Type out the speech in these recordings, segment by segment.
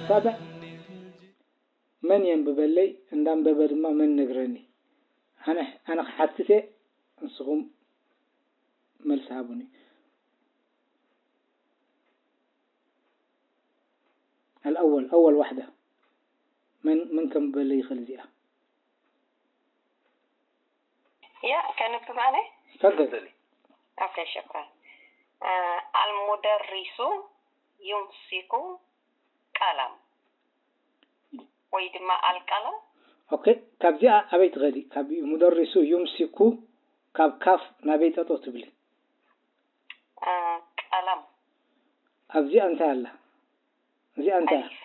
ሳብዕ መን የንብበለይ፣ እንዳንበበ ድማ መን ነግረኒ? ኣነ ኣነ ክሓትት እየ፣ ንስኹም መልሲ ሃቡኒ። الأول، أول واحدة. من من كم بلي خلزيها؟ يا كان بمعنى تفضل. أوكي، شكرا. آه، المدرس يمسك قلم. ወይ ድማ القلم. ኦኬ፣ ካብዚኣ ኣበይ ትኸዲ? ካብ ሙደሪሱ ዩምሲኩ፣ ካብ ካፍ ናበይ ጠጠው ትብሊ? آه، ቀለም። ኣብዚኣ እንታይ ኣላ? እዚኣ እንታይ እያ? ألف.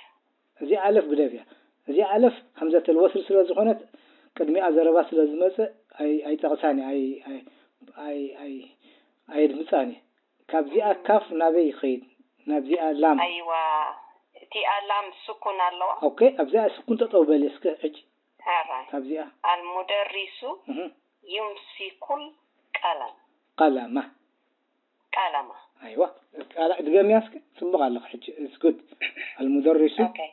እዚኣ ኣለፍ ግደፍያ። እዚኣ ኣለፍ همزة الوصل ስለ ዝኾነት፣ ቅድሚኣ ዘረባ ስለ ዝመጽእ ኣይ ኣይጠቕሳን እየ፣ ኣይ ኣይ ኣይ ኣይ ኣየድምጻን እየ። ካብዚኣ ካፍ ናበይ ይኸይድ? ናብዚኣ ላም። أيوة. እቲኣ ላም ስኩን ኣለዋ። ኦኬ፣ ኣብዚኣ ስኩን ጠጠው በሊ እስከ ሕጂ። ሕራይ። ካብዚኣ المدرس እህ፣ يمسك القلم. ቀለማ። ቀለማ። ኣይዋ፣ ቃላ ድገምያ እስከ። ጽቡቕ ኣለኺ ሕጂ። It's good. المدرس أوكي.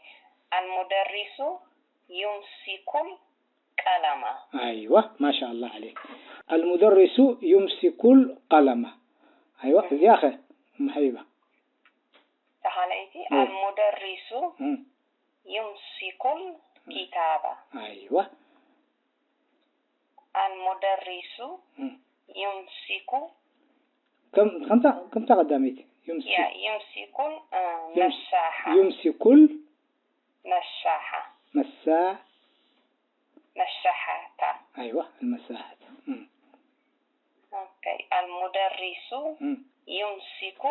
المدرس يمسك القلم. ኣይዋ፣ ማሻ ኣላህ ዓለይክ። المدرس يمسك القلم. ኣይዋ፣ እዚኣ ኸ እም ሓቢባ? ተኻለይቲ እም። المدرس እም፣ يمسك الكتاب. ኣይዋ። المدرس እም። يمسك ከም ከምታ ከምታ ቀዳመይቲ يمسك يا يمسك ال- آه، يمس- مساحة. يمسك ال- مساحة. مسا مساحة. ኣይዋ المساحة እም፣ أوكي. المدرس እም። يمسك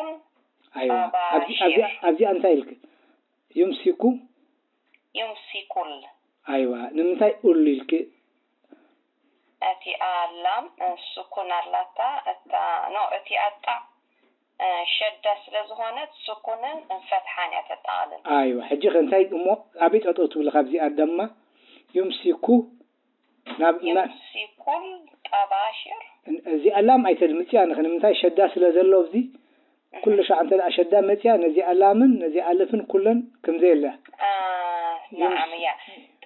ኣይዋ ኣብዚ طباشر. ኣብዚ ኣብዚ እንታይ ኢልክ? يمسك يمسك ال- ኣይዋ ንምንታይ ኡል ኢልክ? እቲኣ ላም ስኩን ኣላታ። እታ ኖ እቲኣ ጣዕ ሸዳ ስለ ዝኾነት ስኩንን ፈትሓን እያ ተጠቓልል። ኣይዋ ሕጂ ከ እንታይ እሞ ኣበይ ጠጠው ትብሊ? ካብዚኣ ደማ يمسك ናብ ና- يمسك الطباشر. እዚኣ ላም ኣይተድምፅያ ንኽ ንምንታይ ሸዳ ስለ ዘሎ ኣብዚ ኩሉ ሻዕ እንተ ደኣ ሸዳ መፅያ ነዚኣ ላምን ነዚኣ ኣለፍን ኩለን ከምዘየለ آه، نعم يا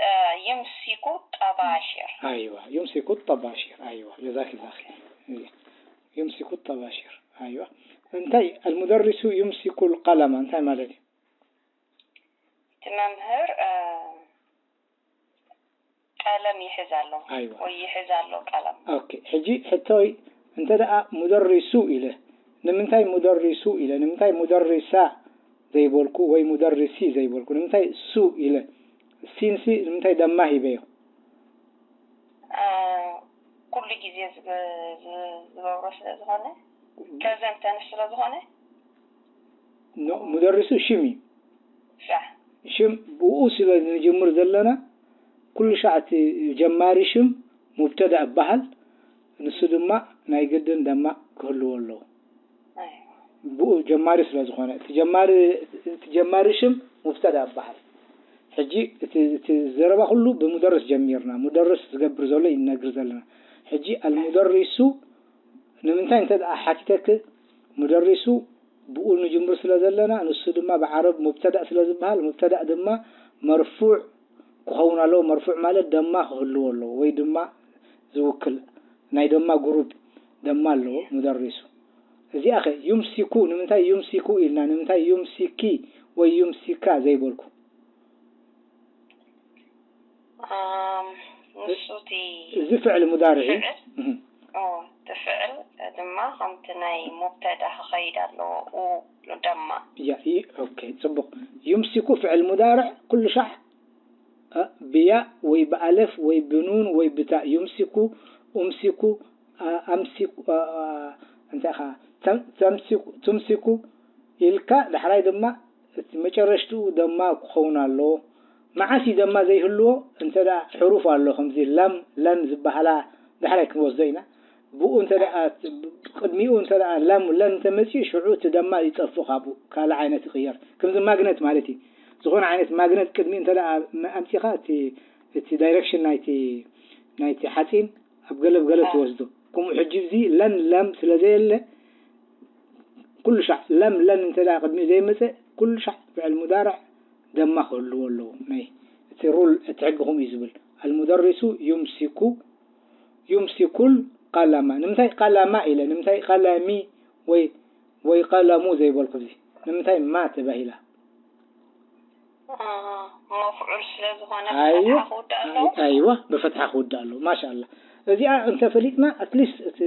آه، يمسك الطباشر. ኣይዋ يمسك الطباشر ኣይዋ جزاك الله خير እየ يمسك الطباشر ኣይዋ እንታይ المدرس يمسك القلم እንታይ ማለት እዩ? እቲ መምህር آه، ቀለም ይሕዝ ኣሎ ኣይዋ ወይ ይሕዝ ኣሎ ቀለም። ኦኬ ሕጂ ሕቶይ እንተ ደኣ ሙደሪሱ ኢለ ንምንታይ ሙደሪሱ ኢለ ንምንታይ ሙደሪሳ ዘይበልኩ ወይ ሙደሪሲ ዘይበልኩ ንምንታይ ሱ ኢለ ሲንሲ ንምንታይ ደማ ሂበዮ? آه، ኩሉ ግዜ ዝገ- ዝ- ዝገብሮ ስለ ዝኾነ ፕረዘንት ተንስ ስለ ዝኾነ ኖ ሙደሪሱ ሽም እዩ። صح ሽም ብኡ ስለ ንጅምር ዘለና ኩሉ ሻዕ እቲ ጀማሪ ሽም ሙብተዳ እበሃል። ንሱ ድማ ናይ ግድን ደማ ክህልዎ ኣለዎ። أيوة. ብኡ ጀማሪ ስለ ዝኾነ እቲ ጀማሪ እቲ ጀማሪ ሽም ሙብተዳ እበሃል። ሕጂ እቲ እቲ ዘረባ ኩሉ ብሙደርስ ጀሚርና ሙደርስ ዝገብር ዘሎ ይነግር ዘለና። ሕጂ المدرس ንምንታይ እንተ ደኣ ሓቲተክ ሙደሪሱ ብኡ ንጅምር ስለ ዘለና ንሱ ድማ ብዓረብ ሙብተዳእ ስለ ዝበሃል ሙብተዳእ ድማ መርፉዕ ክኸውን ኣለዎ። መርፉዕ ማለት ደማ ክህልዎ ኣለዎ ወይ ድማ ዝውክል ናይ ደማ ግሩፕ ደማ ኣለዎ ሙደሪሱ። እዚኣ ኸ ዩምሲኩ ንምንታይ ዩምሲኩ ኢልና ንምንታይ ዩምሲኪ ወይ ዩምሲካ ዘይበልኩ? ኣም፣ ንሱ እቲ እዚ ፍዕል ሙዳርዒ ፍዕል ኦ፣ እቲ ፍዕል ድማ ከምቲ ናይ ሙብተዳ ክኸይድ ኣለዎ። ኡ ደማ ያ ይ ኦኬ ጽቡቕ። ዩምሲኩ ፍዕል ሙዳርዕ ኩሉ ሻዕ እ፣ ብያ ወይ ብኣለፍ ወይ ብኑን ወይ ብታእ ዩምሲኩ ኡምሲኩ ኣ- ኣምሲኩ ኣ- ኣ- እንታይ ኻ ተም- ተምሲኩ ቱምሲኩ ኢልካ ዳሕራይ ድማ እቲ መጨረሽትኡ ደማ ክኸውን ኣለዎ። መዓስ እዩ ደማ ዘይህልዎ? እንተ ደኣ ሕሩፍ ኣሎ ከምዚ ለም ለን ዝበሃላ ዳሕራይ ክንወስዶ ኢና። ብኡ እንተ ደኣ ቅድሚኡ እንተ ደኣ ለም ለን እንተ መጺኡ ሽዑ እቲ ደማ ይጠፍእ ካብኡ ካልእ ዓይነት ይቕየር። ከምዚ ማግነት ማለት እዩ። ዝኾነ ዓይነት ማግነት ቅድሚኡ እንተ ደኣ ኣምጺኻ እቲ እቲ ዳይረክሽን ናይቲ ናይቲ ሓጺን ኣብ ገለ ብገለ ትወስዶ። ከምኡ ሕጂ እዚ ለን ለም ስለ ዘየለ ኩሉ ሻዕ ለም ለን እንተ ደኣ ቅድሚኡ ዘይመጸ ኩሉ ሻዕ ፍዕል ሙዳርዕ ደማ ክህልዎ ኣለዎ። ናይ እቲ ሩል፣ እቲ ሕጊ ከምኡ እዩ ዝብል። ኣልሙደሪሱ ዩምሲኩ፣ ዩምሲኩል ቀለማ። ንምንታይ ቀለማ ኢለ? ንምንታይ ቀለሚ ወይ፣ ወይ ቀለሙ ዘይበልኩ? እዚ ንምንታይ ማ ተባሂላ? መፍዑል ስለ ዝኾነ ኣይዋ ብፈትሓ ክውዳእ ኣለዎ። ኣይዋ ብፈትሓ ክውዳእ ኣለዎ። ማሻኣላ። እዚኣ እንተፈሊጥና ኣትሊስት እቲ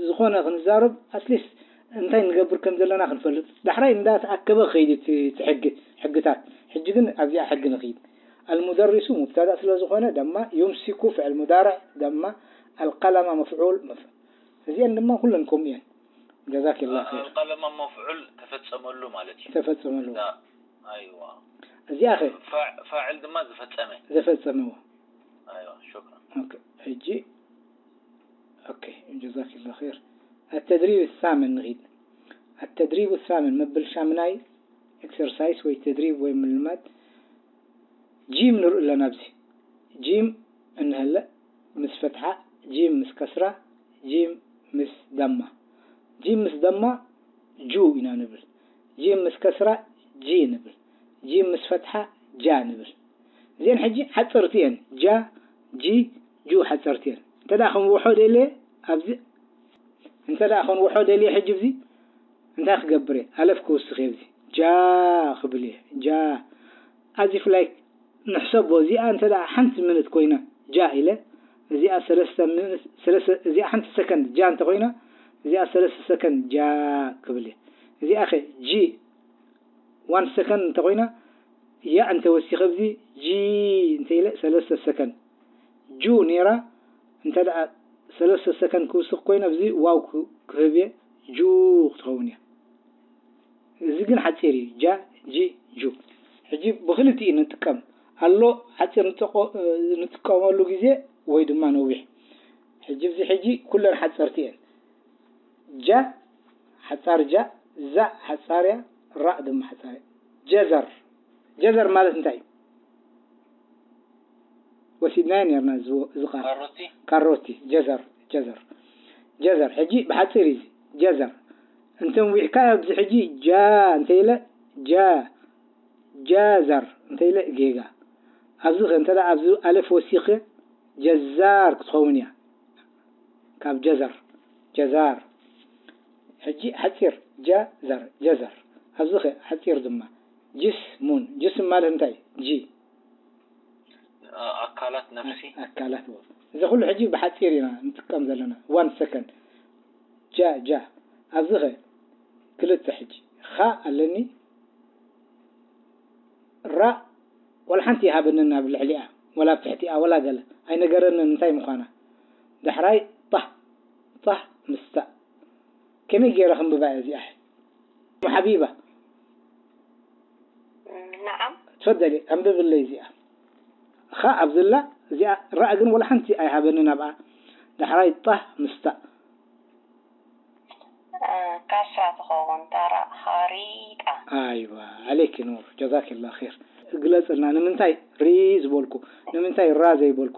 ዝኾነ ክንዛረብ ኣትሊስት እንታይ ንገብር ከም ዘለና ክንፈልጥ። ዳሕራይ እንዳተኣከበ ክኸይድ እቲ እቲ ሕጊ፣ ሕግታት። ሕጂ ግን ኣብዚኣ ሕጊ ንኽይድ። ኣልሙደሪሱ ሙብተዳ ስለ ዝኾነ ደማ ዩምሲኩ ፍዕል ሙዳርዕ ደማ ኣልቀለማ መፍዑል መፍ-፣ እዚአን ድማ ኩለን ከምኡ እየን። ጀዛኪላ ኸይር። القلم مفعول ተፈጸመሉ ማለት እዩ። ተፈጸመሉ። እዛ ኣይዋ እዚኣ ኸ ፋዕ- ፋዕል ድማ ዝፈጸመ። ዘፈጸመዎ። ኣይዋ ሹክራን። ኦኬ፣ ሕጂ ኦኬ፣ ጀዛኪላ ኸይር። التدريب الثامن ንኺድ። التدريب الثامن መብል ሻምናይ ኤክሰርሳይስ ወይ ተድሪብ ወይ ምልማድ። ጂም ንርኢ ኣለና ኣብዚ። ጂም እንሀለ ምስ ፈትሓ፣ ጂም ምስ ከስራ፣ ጂም ምስ ደማ። ጂም ምስ ደማ ጁ ኢና ንብል። ጂም ምስ ከስራ ጂ ንብል። ጂም ምስ ፈትሓ ጃ ንብል። እዚአን ሕጂ ሓፀርቲ እየን። ጃ፣ ጂ፣ ጁ ሓፀርቲ እየን። እንተ ደኣ ክንውሖ ደልየ ኣብዚ፣ እንተ ደኣ ክንውሖ ደልየ ሕጂ ኣብዚ እንታይ ክገብር እየ? ኣለፍ ክውስኽ እየ ኣብዚ። ጃ ክብል እየ። ጃ። ኣዚ ፍላይ ንሕሰቦ። እዚኣ እንተ ደኣ ሓንቲ ምንት ኮይና ጃ ኢለ፣ እዚኣ ሰለስተ ምንት፣ ሰለስተ፣ እዚኣ ሓንቲ ሰከንድ ጃ እንተ ኮይና፣ እዚኣ ሰለስተ ሰከንድ ጃ ክብል እየ። እዚኣ ኸ ጂ ዋን ሰከንድ እንተ ኮይና፣ ያ እንተ ወሲኸ ኣብዚ ጂ እንተ ኢለ ሰለስተ ሰከንድ ጁ ነይራ። እንተ ደኣ ሰለስተ ሰከንድ ክውስኽ ኮይነ ኣብዚ ዋው ክ-፣ ክህብ እየ። ጁ ክትኸውን እያ። እዚ ግን ሓፂር እዩ። ጃ፣ ጂ፣ ጁ። ሕጂ ብኽልቲኡ ንጥቀም። ኣሎ ሓፂር ንጠቆ-፣ ንጥቀመሉ ግዜ ወይ ድማ ነዊሕ። ሕጂ ኣብዚ ሕጂ ኩለን ሓፀርቲ እየን። ጃ ሓፃር ጃ፣ ዛ ሓፃር እያ፣ ራእ ድማ ሓፃር እያ። ጀዘር። ጀዘር ማለት እንታይ እዩ? ወሲድናዮ ነርና እዚ ዎ-፣ እዚ ቃል። ካሮቲ። ካሮቲ፣ ጀዘር፣ ጀዘር። ጀዘር። ሕጂ ብሓፂር እዩ እዚ። ጀዘር። እንተ ንዊሕካዮ ኣብዚ ሕጂ ጃ እንተ ኢለ፣ ጃ፣ ጃዘር እንተ ኢለ ጌጋ። ኣብዚ ኸ እንተ ደኣ ኣብዚ ኣለፍ ወሲኸ ጀዛር ክትኸውን እያ። ካብ ጀዘር፣ ጀዛር። ሕጂ ሓፂር፣ ጃ፣ ዘር፣ ጀዘር። ኣብዚ ኸ ሓፂር ድማ ጅስሙን። ጅስም ማለት እንታይ? ጂ። አ- ኣካላት ነፍሲ። ኣካላት እዎ። እዚ ኩሉ ሕጂ ብሓፂር ኢና ንጥቀም ዘለና። ዋን ሰከንድ። ጃ፣ ጃ። ኣብዚ ኸ ክልተ ሕጂ። ኻ ኣለኒ። ራ ወላ ሓንቲ ይሃበንን ኣብ ልዕሊኣ፣ ወላ ኣብ ትሕቲኣ፣ ወላ ገለ። ኣይነገረንን እንታይ ምዃና። ዳሕራይ ጣህ፣ ጣህ ምስታ። ከመይ ገይረ ከንብባ እየ እዚኣ? ሓቢባ። ነዓም። ትፈደሊ፣ ኣንብብለይ እዚኣ። ኻ ኣብዝላ፣ እዚኣ ራእ ግን ወላ ሓንቲ ኣይሃበንን ኣብኣ። ዳሕራይ ጣህ ምስታ። እ፣ ካስራ ትኸውን። ታራ ኻሪጣ። ኣይዋ፣ ዓለይኪ ኑር፣ ጀዛኪላ ኸይር። ግለጽልና፣ ንምንታይ ሪ ዝበልኩ? ንምንታይ ራ ዘይበልኩ?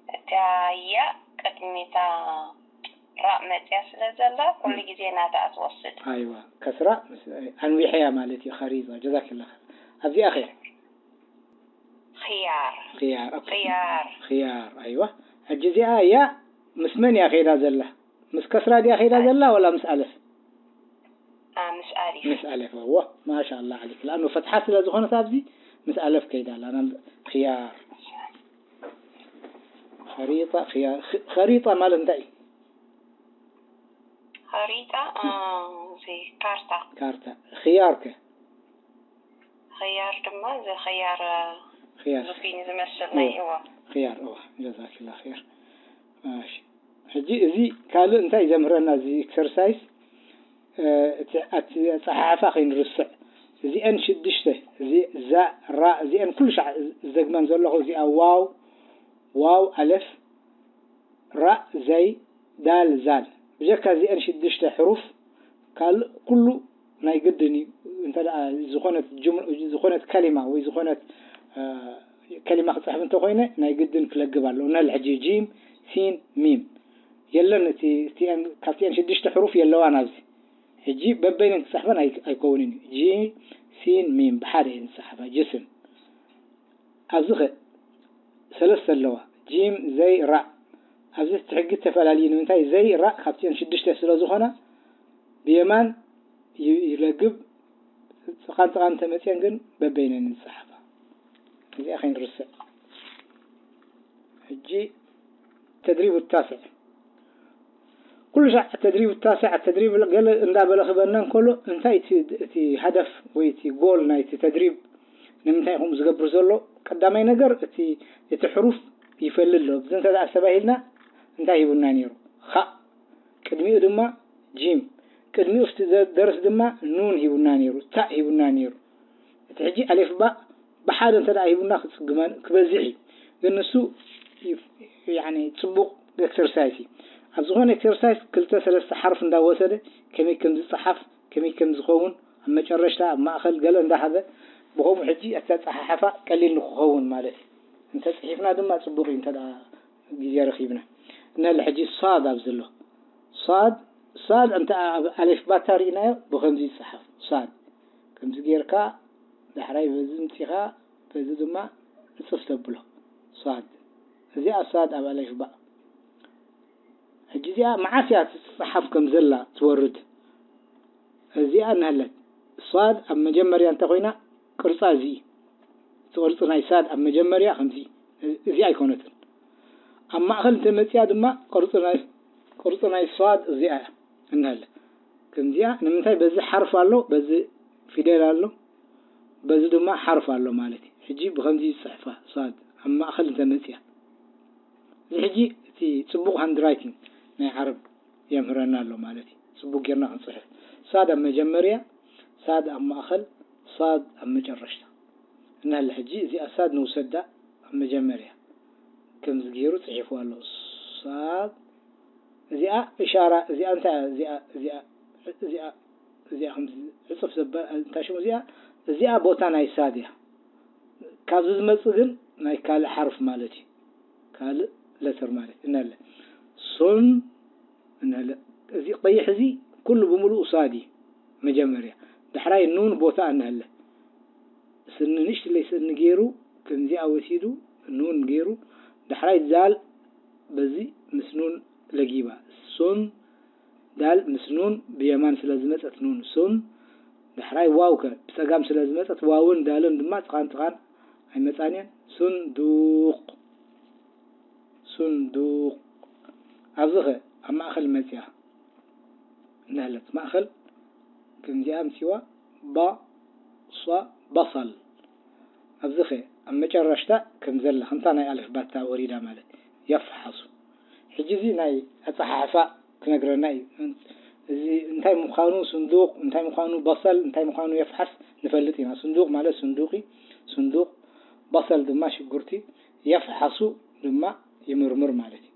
እታ ያ ቅድሚታ ራእ መፅያ ስለ ዘላ ኩሉ ግዜ ናታ ትወስድ። ኣይዋ፣ ከስራ ምስ-፣ ኣንዊሐያ ማለት እዩ፣ ኸሪዛ፣ ጀዛኪላ ኸይር። ኣብዚኣ ኸ? ኽያር። ኽያር፣ ኦኬ። ኽያር። ኽያር፣ ኣይዋ። ሕጂ እዚኣ ያ ምስ መን እያ ከይዳ ዘላ? ምስ ከስራ ድያ ከይዳ ዘላ ወላ ምስ ኣለፍ? ኣ፣ ምስ ኣሊፍ። ምስ ኣለፍ፣ እዎ። ማሻኣላ ዓሊክ። ለኣኑ ፈትሓ ስለ ዝኾነት ኣብዚ ምስ ኣለፍ ከይዳ ኣላ። ናብ ኽያር። ኸሪጣ፣ ኽያር። ኽ-፣ ኸሪጣ ማለት እንታይ እዩ? ኸሪጣ፣ ኣ፣ እዚ ካርታ። ካርታ። ኽያር ከ? ኽያር ድማ እዚ ኽያር፣ ኽያር። ዝፊን ዝመስል ናይ፣ እዎ። ኽያር፣ እዎ። ጀዛኪላ ኸይር። እሺ። ሕጂ እዚ ካልእ እንታይ ዘምህረና እዚ ኤክሰርሳይስ? እ፣ እቲ ኣቲ-፣ ኣጸሓሕፋ ከይንርስዕ። እዚአን ሽዱሽተ፣ እዚ ዛ፣ ራ፣ እዚአን ኩሉ ሻዕ ዝደግመን ዘለኹ፣ እዚኣ ዋው፣ ዋው፣ ኣለፍ፣ ራእ፣ ዘይ፣ ዳል፣ ዛል። ብጀካ እዚአን ሽዱሽተ ሕሩፍ ካልእ ኩሉ ናይ ግድን እዩ። እንተ ደኣ ዝኾነት ጅም-፣ ዝኾነት ከሊማ ወይ ዝኾነት፣ እ፣ ከሊማ ክጽሕፍ እንተኾይነ ናይ ግድን ክለግብ ኣለዎ። ንበል ሕጂ ጂም፣ ሲን፣ ሚም። የለን እቲ፣ እቲአን፣ ካብቲአን ሽዱሽተ ሕሩፍ የለዋን ኣብዚ። ሕጂ በበይነን ክፅሕፈን ኣይ- ኣይከውንን እዩ። ጂም፣ ሲን፣ ሚም ብሓደ እየን ዝፅሓፋ። ጅስም። ኣብዚ ኸ ሰለስተ ኣለዋ። ጂም፣ ዘይ፣ ራእ። ኣብዚ እቲ ሕጊ ተፈላለዩ። ንምንታይ? ዘይ፣ ራእ ካብቲአን ሽዱሽተ ስለ ዝኾና ብየማን ዩ- ይለግብ። ጥቓን ጥቓን እንተመፅየን ግን በበይነን ዝፀሓፋ። እዚኣ ከይንርስዕ። ሕጂ ተድሪብ ታስዕ። ኩሉ ሻዕ ተድሪብ ታስዕ፣ ተድሪብ ገለ እንዳበለ ክበና እንከሎ፣ እንታይ እቲ፣ እቲ ሃደፍ ወይ እቲ ጎል ናይቲ ተድሪብ፣ ንምንታይ ከምኡ ዝገብር ዘሎ? ቀዳማይ ነገር እቲ፣ እቲ ሕሩፍ ይፈልል ኣሎ። እዚ እንተ ደኣ ኣስተባሂልና እንታይ ሂቡና ነይሩ? ኻእ። ቅድሚኡ ድማ ጂም። ቅድሚኡ እቲ ዘ- ደርስ ድማ ኑን ሂቡና ነይሩ፣ ታእ ሂቡና ነይሩ። እቲ ሕጂ ኣሌፍ ባእ ብሓደ እንተ ደኣ ሂቡና ክጽግመን ክበዝሕ እዩ። ግን ንሱ ይ- ያኒ ጽቡቕ ኤክሰርሳይስ እዩ። ኣብ ዝኾነ ኤክሰርሳይስ ክልተ ሰለስተ ሓርፍ እንዳወሰደ ከመይ ከም ዝጸሓፍ፣ ከመይ ከም ዝኸውን፣ ኣብ መጨረሽታ ኣብ ማእኸል ገለ እንዳሃበ ብኸምኡ ሕጂ ኣተጻሓሕፋ ቀሊል ንክኸውን ማለት እዩ። እንተ ጽሒፍና ድማ ጽቡቕ እዩ፣ እንተ ደኣ ግዜ ረኺብና። እንሀለ ሕጂ ሳድ ኣብዚ ኣሎ። ሳድ፣ ሳድ እንተ ኣብ ኣሌፍ ባታ ርኢናዮ ብኸምዚ ይጸሓፍ። ሳድ ከምዚ ጌርካ ዳሕራይ በዚ ምጺኻ በዚ ድማ ዕጽፍ ተብሎ። ሳድ። እዚኣ ሳድ ኣብ ኣሌፍ ባ። ሕጂ እዚኣ መዓስ እያ ትጸሓፍ ከም ዘላ ትወርድ። እዚኣ እንሀለት። ሳድ ኣብ መጀመርያ እንተኾይና ቅርጻ እዚ። እቲ ቅርጺ ናይ ሳድ ኣብ መጀመርያ ከምዚ። እዚ ኣይኮነትን። ኣብ ማእኸል እንተመጽያ ድማ ቅርጺ ናይ፣ ቅርጺ ናይ ሳድ እዚኣ እያ። እንሀለ። ከምዚኣ ንምንታይ በዚ ሓርፍ ኣሎ፣ በዚ ፊደል ኣሎ፣ በዚ ድማ ሓርፍ ኣሎ ማለት እዩ። ሕጂ ብኸምዚ ይጽሕፋ ሳድ ኣብ ማእኸል እንተመጽያ። እዚ ሕጂ እቲ ጽቡቕ ሃንድራይቲንግ ናይ ዓረብ የምህረና ኣሎ ማለት እዩ። ጽቡቕ ጌርና ክንጽሕፍ። ሳድ ኣብ መጀመርያ፣ ሳድ ኣብ ማእኸል፣ ሳድ ኣብ መጨረሽታ። እንሀለ ሕጂ እዚኣ ሳድ ንውሰዳ ኣብ መጀመርያ። ከምዚ ገይሩ ጽሒፍዋ ኣሎ። ሳድ እዚኣ እሻራ፣ እዚኣ እንታይ እያ? እዚኣ፣ እዚኣ፣ እዚኣ፣ እዚኣ ከምዚ ዕጽፍ ዘበ-፣ እንታይ ሽሙ እዚኣ? እዚኣ ቦታ ናይ ሳድ እያ። ካብዚ ዝመጽእ ግን ናይ ካልእ ሓርፍ ማለት እዩ። ካልእ ለተር ማለት እዩ። እንሀለ። ሱን፣ እንሀለ። እዚ ቀይሕ እዚ ኩሉ ብምሉኡ ሳድ እዩ። መጀመርያ። ዳሕራይ ኑን ቦታ እንሀለ። ስኒ ንእሽትለይ ስኒ ገይሩ፣ ከምዚኣ ወሲዱ፣ ኑን ገይሩ፣ ዳሕራይ ዛል በዚ ምስ ኑን ለጊባ። ሱን፣ ዳል ምስ ኑን ብየማን ስለ ዝመጸት ኑን፣ ሱን፣ ዳሕራይ ዋው ከ ብጸጋም ስለ ዝመጸት ዋውን ዳልን ድማ ጥቓን ጥቓን ኣይመጻን እየን። ሱንዱቕ፣ ሱንዱቕ። ኣብዚ ኸ ኣብ ማእከል መጽያ። እንሀለት ማእኸል ከምዚኣ ኣምሲዋ፣ ባ፣ ሷ፣ በሰል። ኣብዚኸ ኣብ መጨረሽታ ከም ዘላ፣ ከምታ ናይ ኣልፍ ባታ ወሪዳ ማለት፣ የፍሓሱ። ሕጂ እዚ ናይ ኣጸሓሕፋ ክነግረና እዩ። እዚ እንታይ ምዃኑ ስንዱቕ፣ እንታይ ምዃኑ በሰል፣ እንታይ ምዃኑ የፍሓስ ንፈልጥ ኢና። ስንዱቕ ማለት ስንዱቕ እዩ። ስንዱቕ፣ በሰል ድማ ሽጉርቲ፣ የፍሓሱ ድማ ይምርምር ማለት እዩ።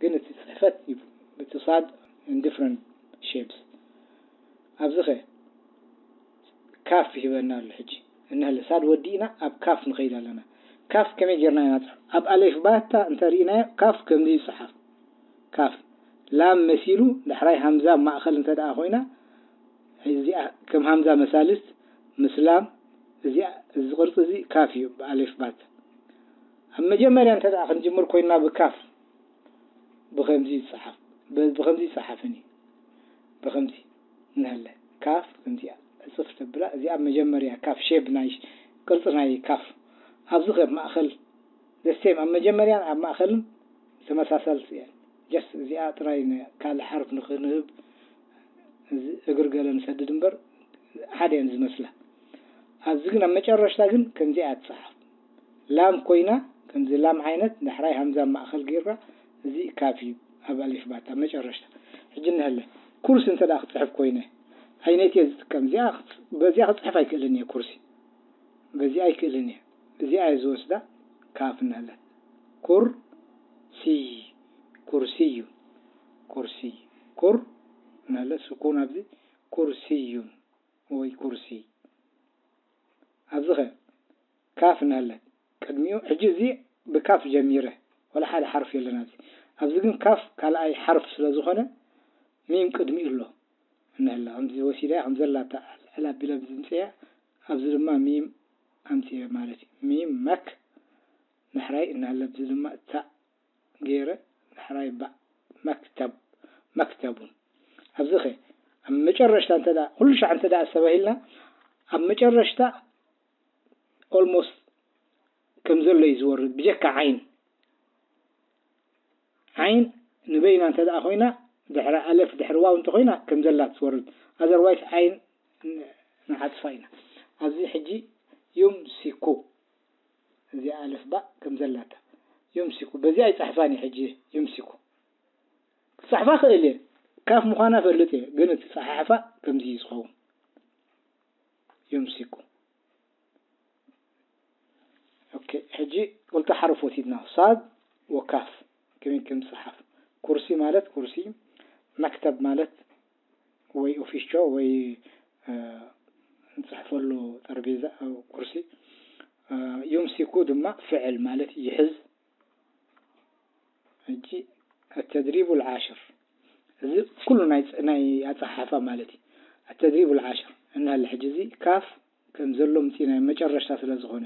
ግን እቲ ጽሕፈት እዩ፣ እቲ ሳድ in different shapes። ኣብዚ ኸ ካፍ ይህበና ኣሎ። ሕጂ እንሀለ ሳድ ወዲእና ኣብ ካፍ ንኸይድ ኣለና። ካፍ ከመይ ጌርና ኢና ንጽሕፍ? ኣብ ኣሌፍ ባታ እንተ ርኢናዮ ካፍ ከምዚ ይጽሓፍ። ካፍ ላም መሲሉ ዳሕራይ ሃምዛ ኣብ ማእኸል እንተ ደኣ ኮይና፣ እዚኣ ከም ሃምዛ መሳልት ምስ ላም፣ እዚኣ፣ እዚ ቅርጺ እዚ ካፍ እዩ ብኣሌፍ ባት። ኣብ መጀመርያ እንተ ደኣ ክንጅምር ኮይንና ብካፍ ብኸምዚ ይጸሓፍ። ብ-፣ ብኸምዚ ይጸሓፍን እዩ። ብኸምዚ እንሀለ። ካፍ ከምዚኣ ዕጽፍ ተብላ፣ እዚኣ መጀመርያ ካፍ ሼፕ ናይ ሽ-፣ ቅርጺ ናይ ካፍ። ኣብዚ ከ ኣብ ማእከል the same፣ ኣብ መጀመርያን ኣብ ማእከልን ተመሳሳልቲ እየን። ጀስት እዚኣ ጥራይ ን-፣ ካልእ ሓርፍ ንኽንህብ እዚ እግሪ ገለ ንሰድድ እምበር ሓደ እየን ዝመስላ። ኣብዚ ግን ኣብ መጨረሽታ ግን ከምዚኣ ትጸሓፍ። ላም ኮይና፣ ከምዚ ላም ዓይነት፣ ዳሕራይ ሃምዛ ኣብ ማእከል ጌርካ፣ እዚ ካፍ እዩ ኣብ ኣሊፍ ባት ኣብ መጨረሽታ። ሕጂ እንሀለ፣ ኩርሲ እንተ ደኣ ክጽሕፍ ኮይነ፣ ኣይነይቲ እየ ዝጥቀም። እዚኣ ክጽ-፣ በዚኣ ክጽሕፍ ኣይክእልን እየ፣ ኩርሲ። በዚኣ ኣይክእልን እየ። እዚኣ እየ ዝወስዳ፣ ካፍ እንሀለ። ኩር፣ ሲ፣ ኩርሲ እዩ። ኩርሲ። ኩር እንሀለ፣ ስኩን ኣብዚ፣ ኩርሲ እዩ። ወይ ኩርሲ። ኣብዚ ኸ ካፍ እንሀለ። ቅድሚኡ፣ ሕጂ እዚ ብካፍ ጀሚረ፣ ወላ ሓደ ሓርፍ የለን ኣብዚ። ኣብዚ ግን ካፍ ካልኣይ ሓርፍ ስለ ዝኾነ፣ ሚም ቅድሚኡ ኣሎ። እንሀላ ከምዚ ወሲደያ ከም ዘላታ ኣልዕል ኣቢለ ኣብዚ ምፅእያ። ኣብዚ ድማ ሚም ኣምፅእየ ማለት እዩ። ሚም መክ ንሕራይ እንሀላ ኣብዚ ድማ እታ ገይረ ንሕራይ ባእ መክተብ መክተቡን ኣብዚ ኸ ኣብ መጨረሽታ እንተ ደኣ ኩሉ ሻዕ እንተ ደኣ ኣስተባሂልና ኣብ መጨረሽታ almost ከም ዘሎ እዩ ዝወርድ ብጀካ ዓይን ዓይን ንበይና እንተ ደኣ ኮይና ድሕሪ ኣለፍ ድሕሪ ዋው እንተ ኮይና ከም ዘላ ትወርድ otherwise ዓይን ንዓፅፋ ኢና ኣብዚ ሕጂ ዩምሲኩ እዚኣ ኣልፍ ባእ ከም ዘላታ ዩምሲኩ በዚኣ ይፃሕፋን እዩ ሕጂ ዩምሲኩ ክፃሕፋ ክእል እየ ካፍ ምዃና ፈልጥ እየ ግን እቲ ፀሓሕፋ ከምዚ እዩ ዝኸውን ዩምሲኩ ኦኬ ሕጂ ክልተ ሓሩፍ ወሲድና ሳድ ወካፍ ከመይ ከም ዝፀሓፍ ኩርሲ ማለት ኩርሲ መክተብ ማለት ወይ ኦፊሾ ወይ ንፅሕፈሉ ጠረጴዛ ኩርሲ ዩምሲኩ ድማ ፍዕል ማለት ይሕዝ ሕጂ التدريب العاشر እዚ ኩሉ ናይ ኣፀሓሕፋ ማለት እዩ التدريب العاشر እንሀለ ሕጂ እዚ ካፍ ከም ዘሎ ምፅእናዮ መጨረሽታ ስለ ዝኾነ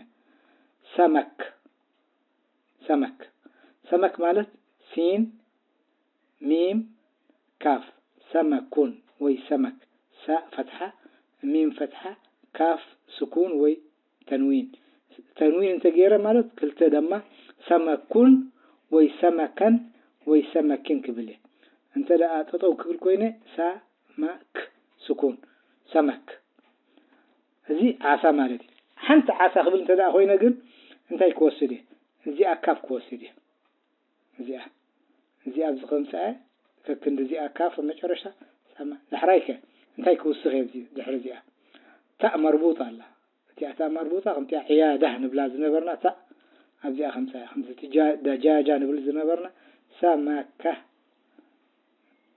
ሰመክ ሰመክ ሰመክ ማለት ሲን ሚም ካፍ ሰመኩን ወይ ሰመክ ሳእ ፈትሓ ሚም ፈትሓ ካፍ ስኩን ወይ ተንዊን ተንዊን እንተገይረ ማለት ክልተ ደማ ሰመኩን ወይ ሰመከን ወይ ሰመኪን ክብል እየ እንተ ደኣ ጠጠው ክብል ኮይነ ሰመክ ስኩን ሰመክ እዚ ዓሳ ማለት እዩ ሓንቲ ዓሳ ክብል እንተ ደኣ ኮይነ ግን እንታይ ክወስድ እየ እዚኣ ካፍ ክወስድ እየ እዚኣ እዚኣ ኣብዚ ከምፅኣ ከክንዲ እዚኣ ካፍ መጨረሻ ዳሕራይ ከ እንታይ ክውስኽ እየ ድሕሪ እዚኣ ታእ መርቡጣ ኣላ እቲኣ ታእ መርቡጣ ከምቲኣ ዕያዳ ንብላ ዝነበርና ታእ ኣብዚኣ ከምፅኣ ከምዚ ደጃጃ ንብል ዝነበርና ሰመካ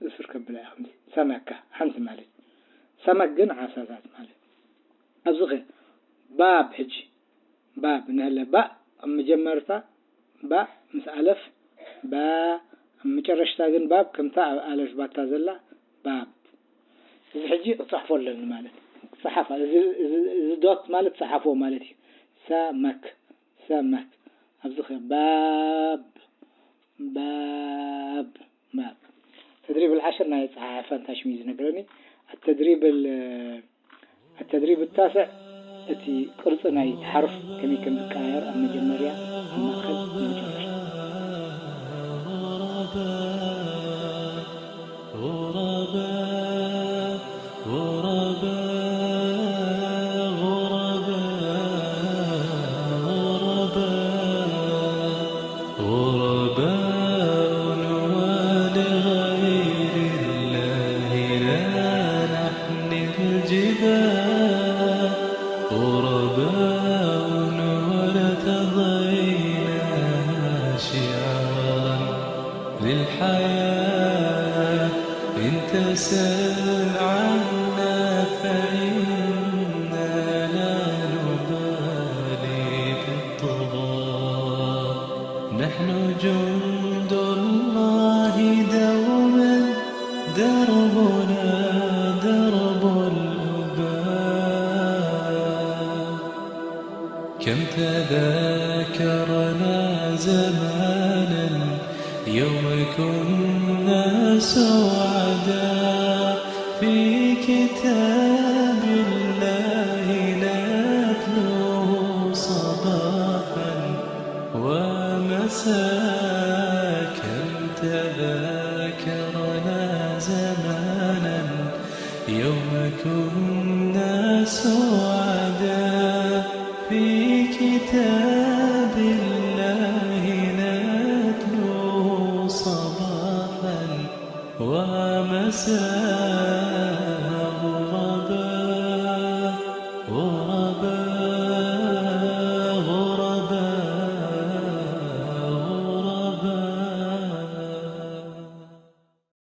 እሱር ከብላ እያ ከምዚ ሰመካ ሓንቲ ማለት ሰመክ ግን ዓሳታት ማለት ኣብዚ ኸ ባብ ሕጂ ባብ እንሀለ ባእ ኣብ መጀመርታ ባእ ምስ ኣለፍ ባ ኣብ መጨረሽታ ግን ባብ ከምታ ኣብ ኣለፍ ባታ ዘላ ባብ እዚ ሕጂ ክፅሕፎ ኣለኒ ማለት ክፅሓፍ እዚ ዶት ማለት ፀሓፎ ማለት እዩ ሰመክ ሰመክ ኣብዚ ኸ ባብ ባብ ባብ ተድሪብ العاشر ናይ ፀሓሓፋ እንታይ ሽሙ እዩ ዝነግረኒ التدريب التدريب التاسع እቲ ቅርፂ ናይ ሓርፍ ከመይ ከም ዝቀያየር ኣብ መጀመርያ ኣብ ማእኸል መጨረሻ غرباء ولغير الله لا نحن الجبال غرباء وارتضينا شعارا للحياة إن تسل عنا فإنا لا نبالي بالطغى نحن جند الله دوما دربنا درب الأباء كم تذاكرنا زمانا يوم كنا سعداء في كتاب الله نتلوه صباحا ومساء كم تذاكرنا زمانا يوم كنا سعداء